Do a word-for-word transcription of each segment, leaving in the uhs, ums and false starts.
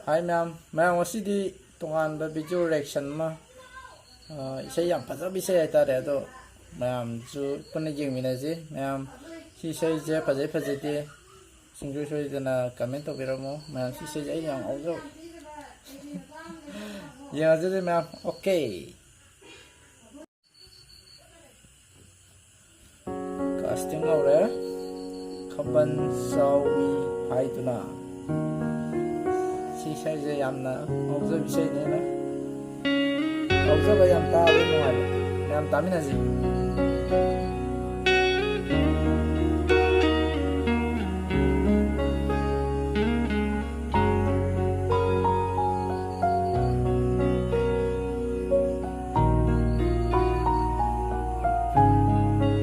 ꯍꯥꯏ ꯃꯌꯥꯝ, ꯃꯌꯥꯝ ꯉꯁꯤꯗꯤ ꯇꯣꯉꯥꯟꯕ video reaction ꯑꯃ, ꯑ, ꯏꯁꯩ ꯌꯥꯝ ꯐꯖꯕ ꯏꯁꯩ ꯍꯥꯏꯇꯥꯔꯦ, ꯑꯗꯣ ꯃꯌꯥꯝꯁꯨ ꯄꯨꯟꯅ ꯌꯦꯡꯃꯤꯟꯅꯁꯤ꯫ ꯃꯌꯥꯝ ꯁꯤ ꯏꯁꯩꯁꯦ ꯐꯖꯩ ꯐꯖꯗꯦ ꯁꯨꯡꯁꯣꯏ ꯁꯣꯏꯗꯅ comment ꯇꯧꯕꯤꯔꯝꯃꯣ꯫ ꯃꯌꯥꯝ ꯁꯤ ꯏꯁꯩꯁꯦ ꯑꯩ ꯌꯥꯝ ꯉꯥꯎꯖꯕ꯫ ꯌꯦꯡꯉꯁꯤ ꯃꯌꯥꯝ, okay꯫ Casting ꯍꯧꯔꯦ꯫ ꯈꯝꯕꯟ ꯆꯥꯎꯕꯤ ꯍꯥꯏꯗꯨꯅ꯫ ꯁꯤ ꯏꯁꯩꯁꯦ ꯌꯥꯝꯅ ꯉꯥꯎꯖꯕ ꯏꯁꯩꯅꯦꯅ꯫ ꯉꯥꯎꯖꯕ ꯌꯥꯝ ꯇꯥꯕ ꯅꯨꯡꯉꯥꯏꯕ꯫ ꯃꯌꯥꯝ ꯇꯥꯃꯤꯟꯅꯁꯤ꯫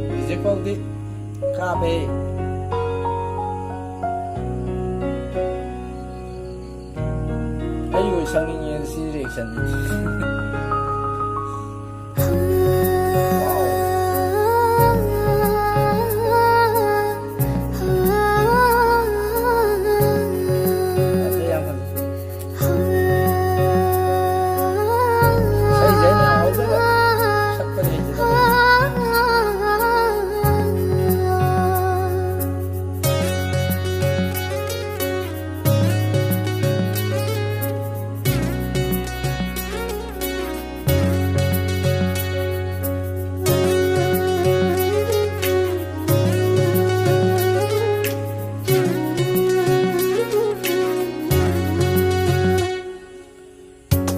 ꯍꯧꯖꯤꯛ ꯐꯥꯎꯗꯤ ꯀꯥꯞꯄꯦ꯫ ꯑꯩ ꯑꯣꯏ ꯁꯛꯅꯤꯡꯉꯦ ꯁꯤ reaction ꯗꯤ꯫ ꯐꯖꯩ, ꯌꯥꯝ ꯐꯖꯩ꯫ ꯏꯁꯩꯁꯦ ꯑꯩꯅ ꯉꯥꯎꯖꯕ꯫ ꯁꯛꯄꯗꯤ ꯍꯩꯖꯗꯕ꯫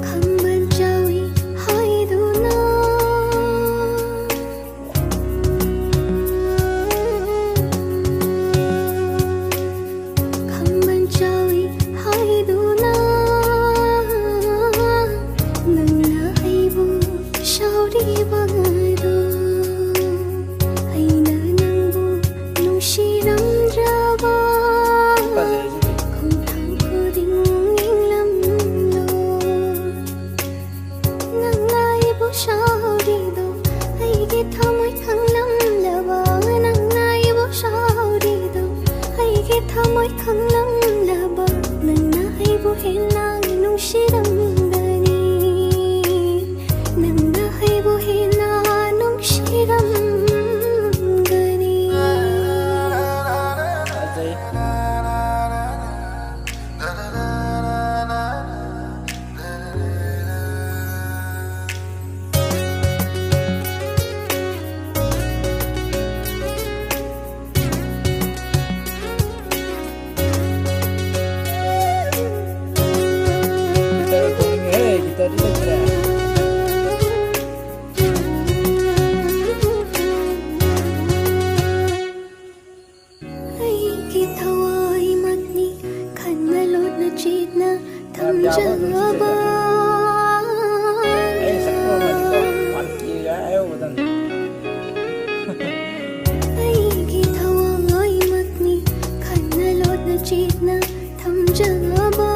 ꯈꯝꯕꯟ ꯆꯥꯎꯏ ꯍꯥꯏꯗꯨꯅ꯫ ꯈꯝꯕꯟ ꯆꯥꯎꯏ ꯍꯥꯏꯗꯨꯅ꯫ ꯅꯪꯅ ꯑꯩꯕꯨ ꯁꯥꯎꯔꯤꯕꯗꯣ꯫ ꯑꯩꯅ ꯅꯪꯕꯨ ꯅꯨꯡꯁꯤꯔꯝꯗ꯭ꯔꯕ꯫ ꯐꯖꯩ ꯁꯤꯗꯤ꯫ ꯈꯣꯡꯊꯥꯡ ꯈꯨꯗꯤꯡ ꯌꯦꯡꯂꯝꯂꯣ꯫ ꯅꯪꯅ ꯑꯩꯕꯨ ꯁꯥꯎꯔꯤꯗꯣ ꯑꯩꯒꯤ ꯊꯃꯣꯏ ꯈꯪꯂꯝꯂꯕ꯫ ꯅꯪꯅ ꯑꯩꯕꯨ ꯁꯥꯎꯔꯤꯗꯣ ꯑꯩꯒꯤ ꯊꯃꯣꯏ ꯈꯪꯂꯝꯂꯕ꯫ ꯅꯪꯅ ꯑꯩꯕꯨ ꯍꯦꯟꯅ ꯅꯨꯡꯁꯤꯔꯝꯒꯅꯤ, ꯅꯪꯅ ꯑꯩꯕꯨ ꯍꯦꯟꯅ ꯅꯨꯡꯁꯤꯔꯝꯒꯅꯤ꯫ ꯐꯖꯩ꯫ ꯒꯤꯇꯔ ꯈꯣꯡꯉꯦꯍꯦ, ꯒꯤꯇꯔꯗꯤ ꯂꯩꯇ꯭ꯔꯦ꯫ ꯑꯩꯒꯤ ꯊꯋꯥꯏꯃꯛꯅꯤ ꯈꯟꯅ ꯂꯣꯠꯅ ꯆꯦꯠꯅ ꯊꯝꯖꯕ꯫ ꯑꯩ ꯁꯛꯄ ꯃꯥꯜꯂꯤꯀꯣ, ꯄꯥꯟꯇꯤ ꯍꯥꯏꯍꯧꯒꯗꯕꯅꯤ꯫ ꯑꯩꯒꯤ ꯊꯋꯥꯏꯃꯛꯅꯤ ꯈꯟꯅ ꯂꯣꯠꯅ ꯆꯦꯠꯅ ꯊꯝꯖꯕ꯫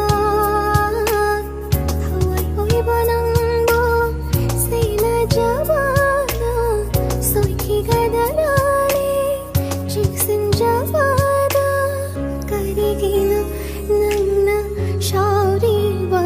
ꯊꯋꯥꯏ ꯑꯣꯏꯕ ꯅꯪꯕꯨ ꯁꯦꯟꯅꯖꯕꯗ ꯁꯣꯏꯈꯤꯒꯗ꯭ꯔꯥꯅꯦ ꯆꯦꯛꯁꯤꯟꯖꯕꯗ꯫ ꯀꯔꯤꯒꯤꯅꯣ ꯅꯪꯅ ꯁꯥꯎꯔꯤꯕ?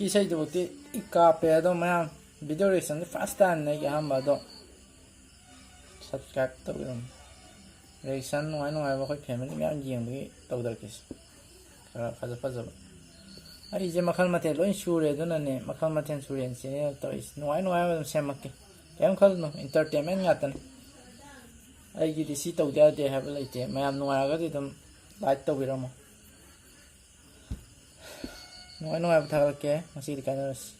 ꯏꯁꯩꯗꯨꯕꯨꯗꯤ ꯏ ꯀꯥꯞꯄꯦ꯫ ꯑꯗꯣ ꯃꯌꯥꯝ, video reaction first time ꯅꯦ ꯑꯩꯒꯤ ꯑꯍꯥꯟꯕ꯫ ꯑꯗꯣ subscribe ꯇꯧꯕꯤꯔꯝꯃꯣ꯫ Reaction ꯅꯨꯡꯉꯥꯏ ꯅꯨꯡꯉꯥꯏꯕ ꯑꯩꯈꯣꯏ family ꯃꯌꯥꯝ ꯌꯦꯡꯕꯒꯤ ꯇꯧꯖꯔꯛꯀꯦꯁꯦ꯫ ꯈꯔ ꯐꯖ ꯐꯖꯕ꯫ ꯑꯩꯁꯦ ꯃꯈꯜ ꯃꯊꯦꯜ ꯂꯣꯏ ꯁꯨꯔꯦ, ꯑꯗꯨꯅꯅꯦ, ꯃꯈꯜ ꯃꯊꯦꯜ ꯁꯨꯔꯦꯅ channel ꯇꯧꯔꯤꯁꯦ꯫ ꯅꯨꯡꯉꯥꯏ ꯅꯨꯡꯉꯥꯏꯕ ꯑꯗꯨꯝ ꯁꯦꯝꯃꯛꯀꯦ, ꯀꯩꯝ ꯈꯜꯂꯨꯅꯨ꯫ Entertainment ꯉꯥꯛꯇꯅꯤ꯫ ꯑꯩꯒꯤꯗꯤ ꯁꯤ ꯇꯧꯗ ꯌꯥꯗꯦ ꯍꯥꯏꯕ ꯂꯩꯇꯦ꯫ ꯃꯌꯥꯝ ꯅꯨꯡꯉꯥꯏꯔꯒꯗꯤ ꯑꯗꯨꯝ like ꯇꯧꯕꯤꯔꯝꯃꯣ꯫ ꯅꯨꯡꯉꯥꯏ ꯅꯨꯡꯉꯥꯏꯕ ꯊꯥꯒꯠꯂꯛꯀꯦ꯫ ꯉꯁꯤꯗꯤ ꯀꯥꯏꯅꯔꯁꯤ꯫